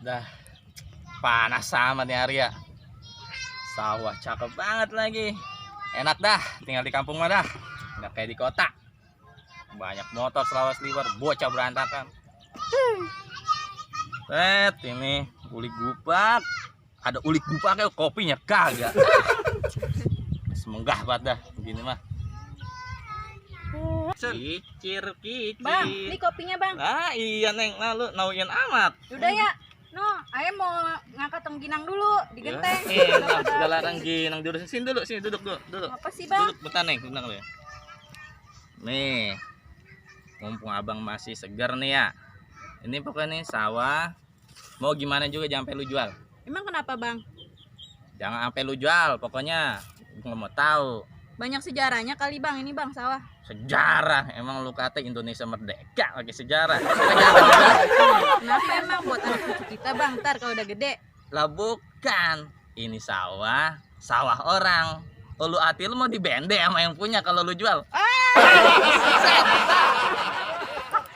Dah panas sama nih hari ya. Sawah cakep banget lagi. Enak dah tinggal di kampung mah dah. Nggak kayak di kota. Banyak motor selawas liwar, bocah berantakan. Ini ulik gupak. Ada ulik gupaknya, kopinya kagak. Semenggah banget dah begini mah. Kicir. Bang, ini kopinya bang. Ah iya neng, nah lu nauin amat. Udah ya, no, ayah mau ngangkat tengginang dulu di genteng. Udah larang ginang dulu, sini duduk dulu. Apa sih bang? Duduk bentar neng, bentar ya. Nih, mumpung abang masih segar nih ya. Ini pokoknya nih sawah. Mau gimana juga jangan sampai lu jual. Emang kenapa bang? Jangan sampai lu jual, pokoknya gua nggak mau tahu. Banyak sejarahnya kali bang ini bang sawah. Sejarah, emang lu kata Indonesia merdeka pakai sejarah. Kenapa emang buat anak cucu kita bang? Ntar kalau udah gede. Lah bukan, ini sawah orang. Lu hati lu mau dibende sama yang punya kalau lu jual.